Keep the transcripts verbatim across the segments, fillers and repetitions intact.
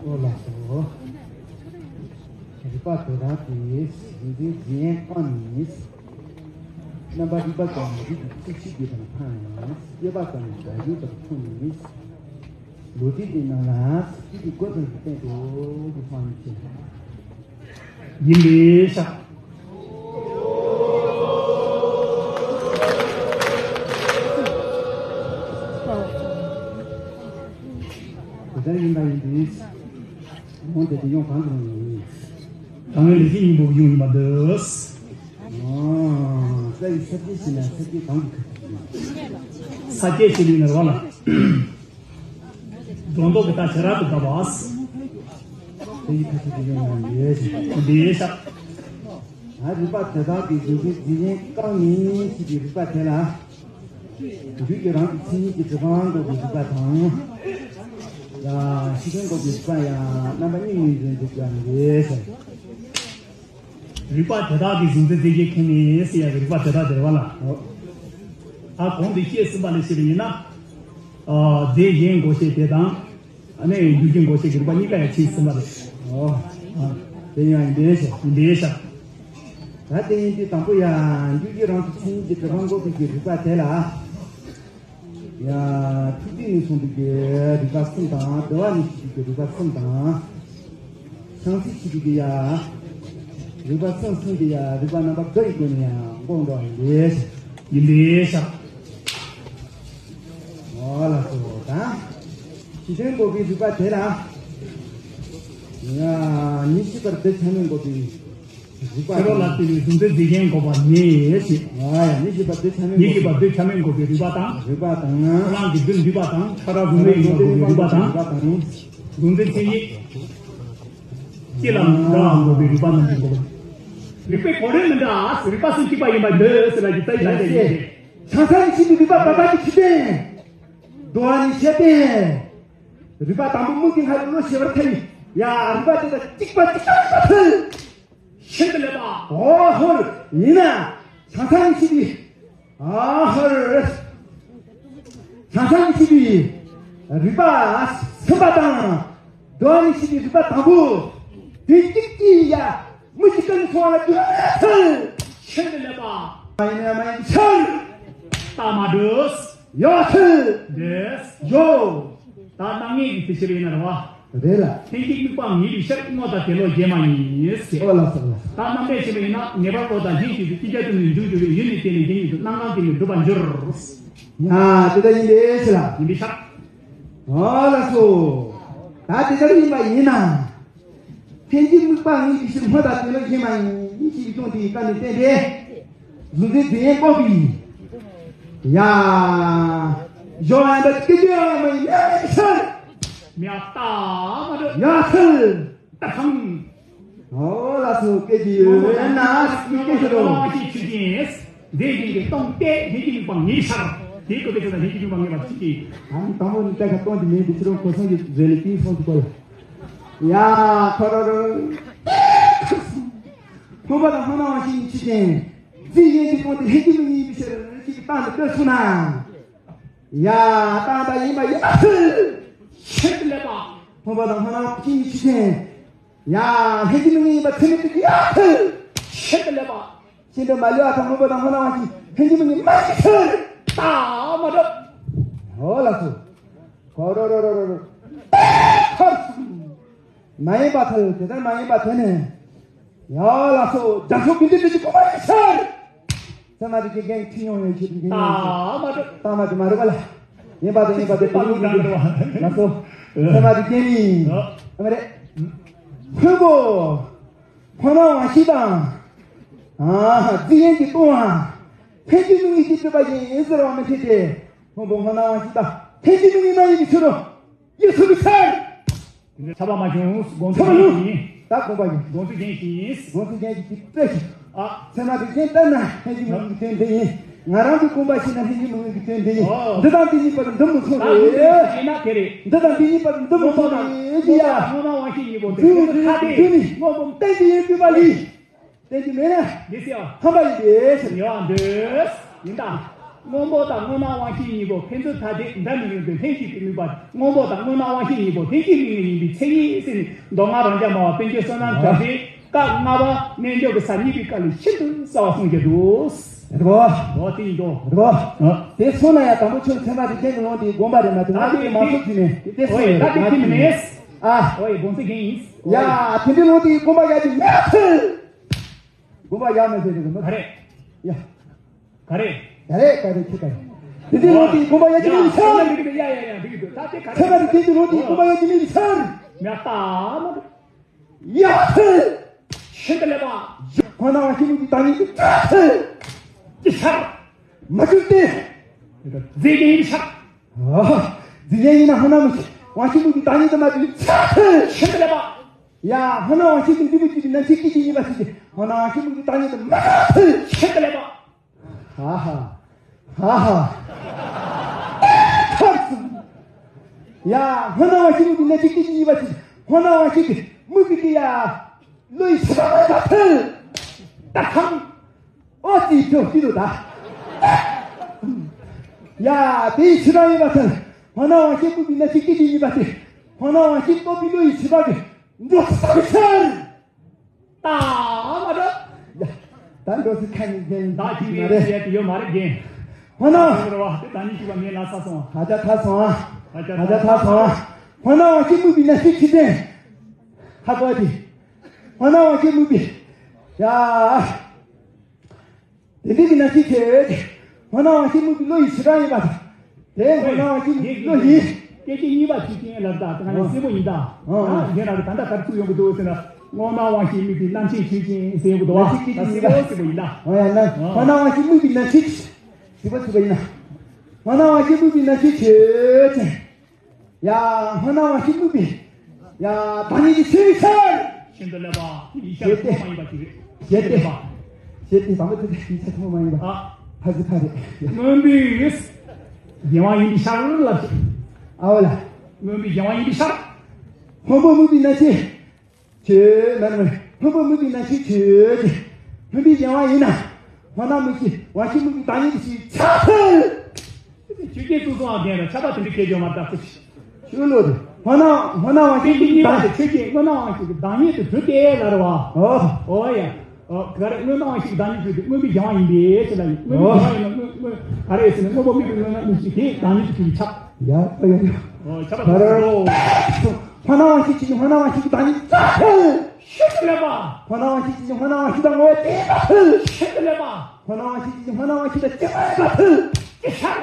ཨོ་ལགས་སོ། རིག་པ་དོན་དམ་དེ་གཟུང་འཛིན་རྫས་ཡན་གང་ནས། རྣམ་པར་རིག་པ་དང་རིག་པའི་ཚུལ་ཤེས་ཀྱི་དང་ཕན་ཡང་སྐྱེས་པ་ཙམ་ལས་བྱ་བྱེད་དང་མཚུངས་ནས། ལུས་རྟེན་དེ་རྣམས་ལ་སྲིད་པའི་སྒོ་ཙམ་གྱིས་བརྟེན་ཏོ་ཞེས་སྨྲ་བའི་ཕྱིར། ཡིན་པས་ཤག་དེ་ལྟར་ཡིན་པ་ཡིན་ཏེ། འོན་ཏེ་དེ་ཡང་གང་གི་རང་ཡིན། གང་ལས་ཀྱི་སྙིང་པོ་ཡོང་ཡིན་པ་འདོད། ཨ། ས་ཡི་ས་སྐྱེ་ཞིག་ན་ས་སྐྱེ་གང་གི་ཁ་ས་སྐྱེ་ཞིག་ཡིན་ན་རོ་ལ། སྒྲོ་འདོགས་ཀྱི་རྟགས་ཆ་རག་ཏུ་བཀག་པ། དེ་ཡི་ཁ་ཆེ་དེ་ཡོང་ཡང་ཡོད་ཅིང་། འདི་ཡོད་ཤག་ད་རིག་པ་དེ་དག་གི་གཟུང་འཛིན་རྫས་ཡན་གང་ཡིན་ཞེས་པའི་རིག་པ་དེ་ལ། རྒྱུད་ཀྱི་རང་གི་མཚན་ཉིད་ཀྱི་གྲུབ་པ་འགོག་པའི་རིག་པ་དང་། ཡ། ཕྱི་དོན་འགོག་པའི་རིག་པ་ཡང་རྣམ་པ་གཉིས་ནས་འཛིན་འདུག་ཀྱང་རེད། རིག་པ་དེ་དག་གི་གཟུང་འཛིན་རྫས་ཡན་གང་ཡིན་ཟེར་ཡ་གི་རིག་པ་དེ་དག་དེ་རེད་བ་ལ། ཨོ། ད་གོང་དུ་བཤད་ཟིན་པ་ལ་བཤད་པ་ཡིན་ན། ཨ། རྫས་གཞན་འགོག་བྱེད་དེ་དང་། ཨ་ནི་རྒྱུ་རྐྱེན་འགོག་བྱེད་ཀྱི་རིག་པ་གཉིས་ཀ་ཡང་ཕྱིན་ཟིན་པ་རེད། ཨོ། ཨ། དེ་ཡང་འདི་ཤ། འདི་ཤ། ད་དེ་ཡིན་དུས་དང་པོ་ཡང་རྒྱུད་ཀྱི་རང་གི་མཚན་ཉིད་ཀྱི་གྲུབ་པ་འགོག་པའི་གི་རིག་པ་དེ་ལ། ཡང་ཐུགས་རྗེ་ནས་གསུངས་པའི་གི་རིག་པ་གསུམ་དང་། འདུལ་བ་ནས་བཤད་པའི་གི་རིག་པ་གསུམ་དང་། བྱང་སེམས་བཤད་པའི་གི་ཡ། རིག་པ་གསུམ་གསུམ་གྱི་ཡ་རིག་པ་རྣམ་པ་དགུ་ཡི་སྒོ་ནས་ཡང་འགོག་འགྲོ་བ་ཡིན་པས། ཡིན་པས་ཤག་ཨོ་ལགས་སོ། ད་ཕྱི་དོན་འགོག་པའི་རིག་པ་དེ་ལ། ཡ། མྱི་ཤེས་པར་འདོད་ཆགས་མེད་འགོག་པའི་རིག་པ་དང་། ཕྱི་རོལ་ལ་ལྟོས་པའི་གཟུང་འཛིན་རྫས་གཞན་འགོག་པ་ནས་ཞེས། ཨ་ཡ། མྱི་ཤེས་པར་འདོད་ཆགས་མེད་འགོག་པའི། མྱི་ཤེས་པར་འདོད་ཆགས་མེད་འགོག་པའི་རིག་པ་དང་། རིག་པ་དང་། ཁ་རང་གི་རྡུལ་འདུས་པ་དང་ཁ་རང་གཟུགས་མེད་ཡིན་འགོག་པའི་རིག་པ་དང་། གཟུང་འཛིན་མཚན་ཉིད་ཅི་ལ་མི་འདྲ་བ་འགོག་པའི་རིག་པ་རྣམས་ཀྱིས་འགོག་པ། རིག་པའི་གོ་རིམ་མི་འདྲ། རིག་པ་གསུམ་གཅིག་པ་ཡིན་པར་འདོད་ཟེར་བ་ཡི་རྩ་བའི་ལ་རྒྱ་ཡིན་ཏེ། བྱང་སེམས་ཤེས་པའི་རིག་པ་བར་པ་གི་ཆོས་ཅན། འདུལ་བ་ནས་བཤད་པས། རིག་པ་དང་པོ་མིག་གི་སྔར་བློ་ཤེས་པར་ཐལ་བའི་ཡ། རིག་པ་དེ་དང་གཅིག་པ་གཅིག་པ་ཡིན་པར་ཐལ། ཤིན་ཏུ་ལེགས་པ། ཨོ་ཧོར། ཡིན་ན། བྱང་སེམས་ཤེས་པའི། ཨ་ཧོར། བྱང་སེམས་ཤེས་པའི་རིག་པ་གསུམ་པ་དང་། འདུལ་བ་ནས་བཤད་པའི་རིག་པ་དང་པོ། དེ་གཅིག་གིས་ཡ། མི་གཅིག་ཀུན་ཚོགས་ལ་འདུལ་ཐལ། ཤིན་ཏུ་ལེགས་པ། མ་ཡིན་ན་མ་ཡིན་ཕྱིར། རྟགས་མ་གྲུབ། ཡོད་ཐལ། འདོད། ཡོད། ད་རྣམ་ངེས་ཀྱི་དེ་ཕྱིར་ཡིན་ན་རེད་བ། རེད་ལ། ལྷན་སྐྱེས་དམིགས་པ་ངེས་པའི་ཕྱིར་སྔོ་དང་དེ་བློ་རྗེས་མ་ཡིན་ཟེར། ཨོ་ལགས་སོ་ལགས། ད་རྣམ་འགྲེལ་བྱས་པ་ཡིན་ན་ངེས་པར་བློ་དང་ལྷན་ཅིག་ཏུ་ཅི་བྱ་དུ་ནི་འཇུག་འགྱུར་བའི་ཡུལ་ནི་དེ་ནི་དེ་ཉིད་དུ་རྣམ་གྲངས་ཀྱིས་ནི་སྒྲུབ་པར་འགྱུར། ཡ། དེ་ལྟར་ཡིན་པའི་ཕྱིར་ལ། ཡིན་པའི་ཕྱིར། ཨོ་ལགས་སོ། ད་དེ་ལྟར་ཡིན་པ་ཡིན་ན། ལྷན་སྐྱེས་དམིགས་པ་ངེས་པའི་ཕྱིར་སྔོ་དང་དེ་བློ་རྗེས་མ་ཡིན་ཞེས་པའི་དོན་དེའི་སྐབས་ནས་བསྟན་ཏེ། གཟུང་འཛིན་རྫས་ཡན་འགོག་པའི། ཡ། གཞོགས་ཡང་དག་སྐྱེ་རྒྱུ་ཡང་མ་ཡིན་མེད་པའི་ཕྱིར། མེད་པ་ལྟ་མ་གྲུབ། ཡ་ཐལ། ད་ཁང་། ཨོ་ལགས་སོ། སྐད་ཅིག་ཡོད་ན་སྐད་ཅིག་རོ། ལྟ་བ་ཞེས་ཆོས་ཅན། འདས་ཞིང་གི་སྟོང་སྟེ་ལྷན་སྐྱེས་དམིགས་པ་ངེས་ཤར། དེའི་སྐབས་དེ་ཚོ་ལ་ལྷན་སྐྱེས་དམིགས་པ་ངེས་པར་ཅི་སྐྱེ། ཨང་དང་པོ་ནི་ལྟ་ཁ་སྟོང་གི་མིང་དེ་ཕྱི་རོལ་གོ་སོང་གི་རེ་ལི་ཏིའི་སོང་དུ་གོ་ལ། ཡ་ཁོ་རོ་རོ། མཐོང་བ་དང་སྨྲ་བ་ཞེས་ཆོས་ཅན། རྫས་ཡན་གྱི་སྟོང་སྟེ་ལྷན་སྐྱེས་དམིགས་ངེས་པའི་ཕྱིར་ཅིག་གི་སྟངས་དུ་ལྟོས་སོང་ན། ཡ། རྟགས་དང་ཡིན་པ་ཡིན་པར་ཐལ། ཤིན་ཏུ་ལེགས་པ། མཐོང་བ་དང་སྨྲ་བ་ཅི་ཡིན་ཆོས་ཅན། ཡ། ལྷན་སྐྱེས་དམིགས་ངེས་ཡིན་པ་ཚད་མས་གྲུབ་ཀྱི་ཡ་ཐལ། ཤིན་ཏུ་ལེགས་པ། ཤིན་ཏུ་མ་ལུས་པ་དང་མཐོང་བ་དང་སྨྲ་བ་ཅི་ལྷན་སྐྱེས་དམིགས་ངེས་མ་ཡིན་ཕྱིར། རྟགས་མ་གྲུབ། ཨོ་ལགས་སོ། ཁོ་རོ་རོ་རོ་རོ་རོ། ཁར། མ་ཡིན་པར་ཐལ། དེ་ལྟར་མ་ཡིན་པ་དེ་ནི། ཡ་ལགས་སོ། རྒྱ་མཚོ་ཀུན་འདུས་དེ་ཅི་གོ་མ་ཡིན་ཕྱིར། ཚད་མ་རིག་གི་རྒན་ཁྲིད་མྱོང་ཡོད་ཞེས་རྒན་ཡོད་ཞེས། རྟགས་མ་གྲུབ། རྟགས་མ་གྲུབ་མ་རེད་པ་ལ། ཡིན་པ་དང་ཡིན་པ་དེ་པ་ལུག་འདྲ་འདྲ་བ། ལགས་སོ། ཚད་མ་རིག་རྒན་ནི། ཨ་མ་རེད། ཁོལ་པོ། ཁོ་ན་དབང་ཤེས་དང་། ཨ། རྫས་ཡན་གྱིས་སྟོང་བ། ལྷན་སྐྱེས་དམིགས་ངེས་ཀྱིས་གྲུབ་པ་ཡིན་ཟེར་བ་མི་འཐད་དེ། ཁོལ་པོ་ཁོ་ན་དབང་ཤེས་དང་ལྷན་སྐྱེས་དམིགས་ངེས་མ་ཡིན་པའི་ཕྱིར་རོ། ཡིད་ཆེས་པའི་ཕྱིར། ཆར་པ་མ་བྱུང་། དགོངས་ཚུལ་རྒྱན་ཞིག་ཡིན། ད་དགོངས་པ་ཡིན། དགོངས་ཚུལ་རྒྱན་ཞིག་ཡིན། དགོངས་ཚུལ་རྒྱན་ཞིག་ཅིག་སྤྲད་ཤིག་ཨ། ཚད་མ་རིགས་ཅན་ལྟར་ན་ལྷན་ཅིག་མི་དམིགས་ཀྱི་དོན་འདི་ཡིན། ང་རང་གི་དགོངས་པ་ཤེས་ན་ལྷན་ཅིག་མི་དམིགས་ཀྱི་དོན་འདི་ཡིན། ཨོ། འདི་དང་འདི་གཉིས་པར་འདུ་མི་ཚོང་ད་རེད། འདི་ཡིན་ན་དེ་རེད། འདི་དང་འདི་གཉིས་པར་འདུ་མི་ཚོང་རེད། ཡ། སྔོན་མ་དབང་ཤེས་གཉིས་པོ་དེ། འདི་ནི་ཐ་དད། འདི་ནི་སྔོན་པོ་གཏན་གྱི་ཡོད་པའི་པ་ལི། དེ་གི་མེད་ན། འདི་སེ་ཨ། ཧམ་པ་ཡིན་པས་ཟེར། ཡོད་འདོད། ཡིན་ད། སྔོན་པོ་དང་སྔོན་མ་དབང་ཤེས་གཉིས་པོ་ཕན་ཚུན་ཐ་དད་འདྲ་མི་འདྲ་དུ་ལྷན་ཅིག་ཏུ་དམིགས་པ། སྔོན་པོ་དང་སྔོན་མ་དབང་ཤེས་གཉིས་པོ་ལྷན་ཅིག་དམིགས་ངེས་ཡིན་པའི་མཚན་ཉིད་ཟེར་ནས། མདོ་སྔགས་རང་རྐྱ་སྨྲ་བ་པཎ་ཆེན་བསོད་ནམས་རྒྱ་མཚོས་སྐབས་ལྔ་པ་རྣལ་འབྱོར་གྱི་ས་གཉིས་པའི་བཀའ་ལས་ཤིན་ཏུ་གསལ་བར་གསུངས་ཀྱི་འདུག་རེད་བ། འོ་དེ་ཡིན་འདུག་རེད་བ། ཨ། དེ་སོང་ན་ཡང་དང་པོ་ཁྱོད་ཚད་མ་རིགས་ཅན་གྱི་ལུང་དེའི་དགོངས་པ་རེད་མ་གཏོགས། ད་ང་དེ་དེ་མ་གཏོགས་ཀྱི་མེད། དེ་སོང་ཡོད་རེད། ད་དེ་ཁྱིམ་མེད། ཨ། འོ་ཡི་དགོངས་ཚུལ་རྒྱན་ཡིན། ཡ། དེ་འདྲའི་ལུང་དེའི་དགོངས་པ་ཡག་གི་མེད་ཚུལ། དགོངས་པ་ཡག་མེད་ཟེར་གི་མ། ག་རེ། ཡ། ག་རེ། ག་རེ་ག་རེ་ཁྱི་ག་རེ། དེ་འདྲའི་ལུང་དེའི་དགོངས་པ་ཡག་གི་མེད་ཚུལ། ཡ་ཡ་ཡ་འགྲིག་གི་འདུག་ད་དེ་ག་རེ། ཚད་མ་རིགས་ཅན་གྱི་ལུང་དེའི་དགོངས་པ་ཡག་གི་མེད་ཚུལ། མེད་ད་མ་འདུག་ཡ་ཚུལ། ཤིན་ཏུ་ལེགས་པ། སྔོན་མ་དབང་ཤེས་དམིགས་པའི་བདག་ཉིད་ཀྱི་ཚུལ། ཅི་ཆར། མ་གྱུར་ཏེ། རྫས་ཅན་ཡིན་ཆར། ཨ། རྫས་ཅན་ཡིན་ན་སྔོན་མ་དབང་ཤེས་དམིགས་པའི་བདག་ཉིད་དུ་མ་གྱུར་ཚུལ། ཤིན་ཏུ་ལེགས་པ། ཡ། སྔོན་མ་དབང་ཤེས་ཀྱི་འབྲས་བུ་གཅིག་གི་རྣམ་ཤེས་སྐད་ཅིག་གཉིས་པ་ཞིག་སྟེ། སྔོན་མ་དབང་ཤེས་དམིགས་པའི་བདག་ཉིད་དུ་མ་གྱུར་ཚུལ། ཤིན་ཏུ་ལེགས་པ། ཧ་ཧ། ཧ་ཧ། ཡ། སྔོན་མ་དབང་ཤེས་དམིགས་པའི་རྣམ་ཤེས་སྐད་ཅིག་གཉིས་པ་ཞིག་སྟེ། སྔོན་མ་དབང་ཤེས་ཀྱི་དམིགས་པའི་གི་ཡ། བློ་ཡི་ཕྱི་དྲགས་མ་ཡིན་པ་ཕུལ། ད་ཁམ། ཨོ་ཙི་ཐུ་ཤི་རུ་ད། ཡ། དེའི་ཕྱི་དྲགས་ཡིན་པ་ཕུལ། སྔོན་མ་དབང་ཤེས་དམིགས་པའི་རྣམ་ཤེས་སྐད་ཅིག་གཉིས་པ་སྟེ། སྔོན་མ་དབང་ཤེས་རྟོག་པའི་བློ་ཡི་ཕྱི་དྲགས་ཀྱི་འགྲོ་ས་གི་ཕྱིར། ད་མ་འགྲོ། ཡ། ད་འགྲོ་སྲིད་ཁ་ནས་རྒན་བདག་གཅིག་མ་མིན་རེད། ཡས་དེ་ཡོད་མ་རེད་རྒན། ཧོ་ན། ཨ་རེ་བ་དེ་ད་ནི་ཅིག་པ་ངས་ལ་ས་སོང་། ཧ་ཅང་ཐ་སོང་ཨ། ཧ་ཅང་ཧ་ཅང་ཐ་ཐ་སོང་ཨ། སོང་། ཧོ་ན་དབང་ཤེས་དམིགས་པའི་རྣམ་ཤེས་ཆོས་ཅན། ཧ་གོ་དེ། ཧོ་ན་དབང་ཤེས་དམིགས་པའི། ཡ། དེ་འདྲའི་གི་རྣམ་ཤེས་ཆོས་ཅན། ཧོ་ན་དབང་ཤེས་དམིགས་པའི་བློ་ཡི་ཕྱི་དྲགས་ཡིན་པ་དང་། དེ་སྔོན་མ་དབང་ཤེས་དམིགས་པའི་བློ་ཡིན། སྐད་ཅིག་གཉིས་པ་ཆོས་ཅན་ལབ་ད་དེ་ག་ནས་གསལ་པོ་ཡིན་ད། ཨ་ཨ། ཨ་རྒན་ལགས་ད་ལྟ་ག་རེ་ཚུགས་ཡོང་གི་འདུག་ཟེར་ན། སྔོན་མ་དབང་ཤེས་དམིགས་པའི་རྣམ་ཤེས་ཆོས་ཅན་ཟེར་ཡོང་གི་འདུག་བ། རྣམ་ཤེས་སྐད་ཅིག་གཉིས་པ་གསལ་པོ་ཡིན་ད། ཨོ་ཡ་ན། ཨ། སྔོན་མ་དབང་ཤེས་དམིགས་པའི་རྣམ་ཤེས་ཆོས་ཅན། ཞིབ་པ་ཞིབ་པ་ཡིན་ན། སྔོན་མ་དབང་ཤེས་དམིགས་པའི་རྣམ་ཤེས་ཆོས་ཅན། ཡ། སྔོན་མ་དབང་ཤེས་དམིགས་པའི། ཡ། བདག་ཉིད་ཀྱི་ཆོས་ཉིད་ཆར། ཤིན་ཏུ་ལེགས་པ། ཡིག་ཆ་ཐོག་མ་ཡིན་པ་ཅིག་རེད། ཞེས་ཏེ། ཞེས་ཏེ། དང་པོ་དེ་ཡིག་ཆ་ཐོག་མ་ཡིན་པ། ཨ། ཕ་ཟི་ཕ་རེད། སྔོན་པོའི་གཞན་དབང་ཡིན་པའི་ཕྱིར་ལབ་ཅིག་ཨ་བ་ལ། སྔོན་པོའི་གཞན་དབང་ཡིན་པའི་ཕྱིར། སྔོན་པོ་དམིགས་པའི་རྣམ་ཤེས། ཆོས་མ་རྣམས་སྔོན་པོ་དམིགས་པའི་རྣམ་ཤེས་ཆོས་ཅན། སྔོན་པོའི་གཞན་དབང་ཡིན་ན། སྔོན་མ་དམིགས་ཀྱི་དབང་ཤེས་དམིགས་པའི་བདག་ཉིད་ཀྱི་ཆོས་ཆ་ཚུལ། ཆོས་ཅན་སོ་སོའང་ལྡན་ལ་ཁྱབ་པ་དེ་འདྲའི་ཁྱད་ཆོས་མ་བརྟགས་ཚུལ། ཆོས་བློ་དེ། སྔོན་མ་སྔོན་མ་དབང་ཤེས་དེ་གཉིས་པ་དེ་ཆོས་ཅན། སྔོན་མ་དབང་ཤེས་ཀྱི་བདག་ཉིད་དུ་གྲུབ་སྟེ་ལ་རེ་བ། ཨོ། ཨོ་ཡ། ཨོ་ག་རེ། སྔོན་མ་དབང་ཤེས་ཀྱི་བདག་ཉིད་གྲུབ་སྟེ་སྔོན་པོའི་གཞན་དབང་ཡིན་པས་ཟེར་ལ་ཡིན། སྔོན་པོའི་གཞན་དབང་ཡིན་ན་སྔོན་སྔོན་ག་རེ་ཟེར་ན་སྔོན་པོ་དམིགས་པའི་སྔོན་མ་དམིགས་ཤིང་དེའི་བདག་ཉིད་དུ་གྲུབ་པའི་ཁྱབ། ཡ་ཡ་ཡ། ཨོ་ཁྱབ་པ་དེ་ལོ། སྔོན་མ་དབང་ཤེས་ཀྱི་སྔོན་མ་དབང་ཤེས་ཀྱི་བདག་ཉིད་ཆ་ཚུལ། ཤིན་ཏུ་ལེགས་པ། སྔོན་མ་དབང་ཤེས་ཀྱི་སྔོན་མ་དབང་ཤེས་དང་ངོ་བོ་གཅིག་པ་ཕུལ། ཤིན་ཏུ་ལེགས་པ། སྔོན་མ་དབང་ཤེས་ཀྱི་སྔོན་མ་དབང་ཤེས་དང་གཅིག་པ་ཡིན་པ་ཕུལ། ཅི་ཆར།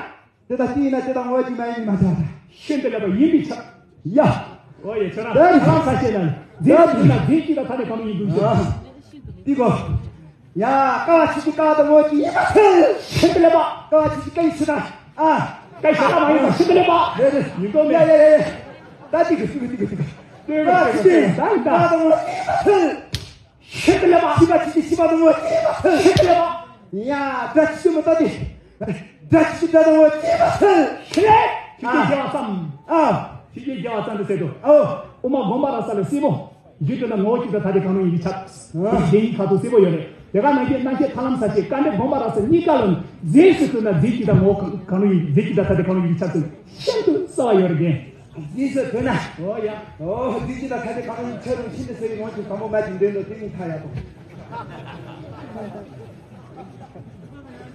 དེ་དང་གཅིག་ཡིན་ན་དེ་དང་ངོ་བོ་གཅིག་མ་ཡིན་མ་ཆགས། ཤིན་ཏུ་ལེགས་པ་ཡིན་པའི་ཆར། ཡ། ཨོ་ཡ་ཁྱོད་རང་ད་ཁ་ལག་ས་ཤེས་ན། རྫས་གཅིག་ཡིན་ན་རྫས་གཅིག་དང་ཐ་དད་གང་རུང་ཡིན་དགོས་ཤེས། ཨ། འདི་གོ། ཡ། ཀ་བ་ཆོས་ཅན་ཀ་དང་ངོ་བོ་གཅིག་ཡིན་པ་ཕུལ། ཤིན་ཏུ་ལེགས་པ། ཀ་བ་ཆོས་ཅན་ཀ་ཡི་ཕྱི་དྲགས། ཨ། ཀ་ཡི་ཕྱི་དྲགས་མ་ཡིན་པ་ཤིན་ཏུ་ལེགས་པ། རེད་རེད། ཡིན་གོ་མེད། ཡ་ཡ་ཡ་ཡ། ད་འདི་གི་འདི་གི་འདི་གི་འདི་གི། ཀ་བ་ཆོས་ཅན་ཀ་དང་ངོ་བོ་གཅིག་ཡིན་པ་ཕུལ། ཤིན་ཏུ་ལེགས་པ། ཤི་བ་ཆོས་ཅན་ཤི་བ་དང་ངོ་བོ་གཅིག་ཡིན་པ་ཕུལ། ཤིན་ཏུ་ལེགས་པ། ཡ། སྒྲ་ཆོས་ཅན་མི་རྟག་སྟེ། སྒྲ་ཆོས་ཅན་སྒྲ་དང་ངོ་བོ་གཅིག་ཡིན་པ་ཕུལ། ཤི་ལེ། ཆོས་ཅན་བརྒྱལ་བ་ཙམ། ཨ། ཆོས་ཅན་བརྒྱལ་བ་ཙམ་དུ་ཟད་དོ། ཨོ། དབུ་མ་དགོངས་པ་རབ་གསལ་ལ་གསལ་པོ། རྒྱུད་དུ་ན་ངོ་བོ་གཅིག་དང་ཐ་དད་གང་རུང་ཡིན་པའི་ཆ། ཨ། དེ་གཉིས་ཁ་ཐུག་གསལ་པོ་ཡོད་རེད། དེ་ག་ནང་བཞིན་རྣམ་བཤད་ཐར་ལམ་ས་བཅད་སྐབས་འགྲེལ་དགོངས་པ་རབ་གསལ་གཉིས་ཀ་ལ་ནི་རྫས་སུ་གསུངས་ན་རྫས་གཅིག་དང་ངོ་བོ་གང་རུང་ཡིན། རྫས་གཅིག་དང་ཐ་དད་གང་རུང་ཡིན་པའི་ཆ་ཚུལ་ཤིན་ཏུ་གསལ་བ་ཡོད་རེད། རྫས་སུ་གསུངས་ན། ཨོ་ཡ། ཨོ་རྫས་གཅིག་དང་ཐ་དད་གང་རུང་ཡིན་པའི་ཆ་ཚུལ་ཤིན་ཏུ་གསལ་བའི་ངང་ཚུལ་དང་པོ་མ་ཅིག་འདོན་ནོ་དེ་གཉིས་ཁ་ཡག་པོ།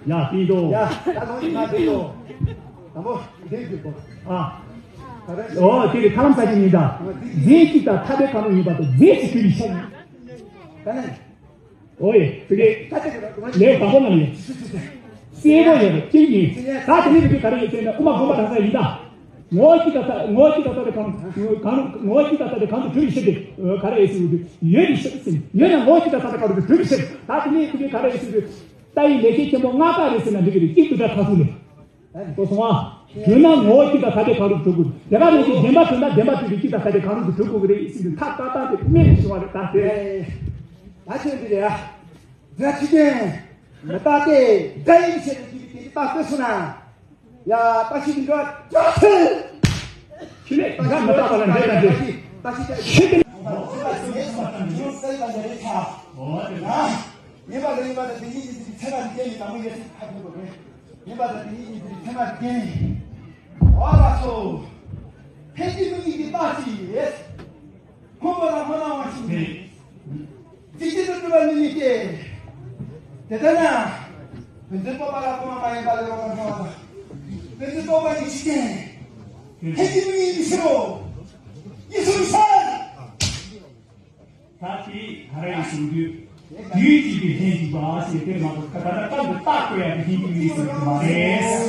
ཡ། དེ་འདུག་ཡ། ད་ལོ་ཡིན་ན་དེ་འདུག་དང་པོ་འདི་འདུག་གོ་ཨ། ད་རེས། ཨོ་དེ་རེད། ཐར་ལམ་ས་བཅད་གཉིས་དང་། རྫས་གཅིག་དང་ཐ་དད་གང་རུང་ཡིན་པ་དང་རྫས་སུ་གྱུར་པའི་ཕྱིར། ད་ནི། ཨོ་ཡེ། དེ་རེད། ད་དེ་རེད། ལས་དང་པོ་ལ་ཡོད། གསལ་པོ་ཡོད་རེད། གཅིག་ཡིན། ད་དེ་ནས་དེ་ག་རེ་ཡོད་ཟེར་ན་དབུ་མ་དགོངས་པ་རབ་གསལ་ཡིན་ད། ངོ་བོ་གཅིག་དང་ཐ། ངོ་བོ་གཅིག་དང་ཐ་དད་གང་རུང་གང་རུང་། ངོ་བོ་གཅིག་དང་ཐ་དད་གང་དུ་གྲུབ་པའི་ཕྱིར་ཏེ། ག་རེ་ཡོད་ཟེར་ཡོད་དེ། ཡོད་ན་ངོ་བོ་གཅིག་དང་ཐ་དད་གང་དུ་གྲུབ་པའི་ཕྱིར། ད་དེ་ནས་དེ་ག་རེ་ཡོད་ཟེར་ཡོད་དེ། ལྟ་བའི་ལེགས་བཤད་ཆེན་པོ་ལྔ་ག་རེ་ཟེར་ན་འགྲིག་གི་རེད། གཅིག་ཏུ་བསྒྲགས་ཁ་ཐུག་ལས། ལྟོས་སོང་ང་། བརྗོད་ན་ངོ་བོ་གཅིག་དང་ཐ་དད་གང་རུང་དུ་གྲུབ་དགོས། དེ་ག་ནང་བཞིན་བདེན་པ་བརྗོད་ན་བདེན་པ་བརྗོད་པའི་གཅིག་དང་ཐ་དད་གང་རུང་དུ་གྲུབ་དགོས་ཀྱི་རེད་ཟེར་དུས་ཐག་ཏག་ཏག་དེ་སྨྲས་ནས་བྱུང་བ་རེད། ད་དེ། ད་ཁྱོད་འདི་རེད་ཨ། འཛིན་ཁྲི་ཅན། མི་རྟག་སྟེ། འདྲ་ཡིན་ཞེས་པའི་དེ་རྟག་ལྟོས་སོང་ན། ཡ། ལྟ་ཞིག་འགྲོ་ཅོག་ཚེ། ཁྱི་ལས་འགའ་མི་རྟག་པ་ལ་འདྲེ་དང་འདྲེ། ལྟ་ཞིག་ལྟ་ཞིག་ཤེས་ཏེ། ཡིན་པ་ལ་ཡིན་པ་དང་དེ་ཉིད་ཀྱི་ཚེ་ན་འདི་ཡིན་ནི་དང་པོ་ཡོད་ཚད་ཁ་ཐུག་པ་རེད། ཡིན་པ་ལ་དེ་ཉིད་ཀྱི་ཚེ་ན་འདི་ཡིན་ནི་དང་པོ་ཡོད་ཚད་ཁ་ཐུག་པ་རེད། ཡིན་པ་ལ་དེ་ཉིད་ཀྱི་ཚེ་ན་འདི་ཡིན་ནི། ཁོང་པ་དང་ཁོ་ན་བ་ཞིག་རེད། འཇིག་རྟེན་དུ་གྲུབ་པ་ནི་ནི་སྟེ། དེ་ལྟར་ན། བོད་འདིར་སྤོབས་པ་ལ་སྤོབས་མ་མ་ཡིན་པ་ལས་རོགས་པ་འཚོ་བ་དང་། བོད་འདིར་སྤོབས་པ་ནི་འཇིག་རྟེན། ཧེ་ཏི་མི་ཡིན་ཕྱིར་རོ། ཡིན་ཕྱིར། ད་དེ་ག་རེ་ཡིན་གསུང་དུས། དུས་གཅིག་གི་ལྷན་ཅིག་པ་ཞེས་དེར་མ་གཏོགས་ད་ལྟ་སྐབས་འདི་རྟག་པའི་ཡང་དེ་ལྷན་ཅིག་ཡིན་ཟེར་གྱི་མ་རེད།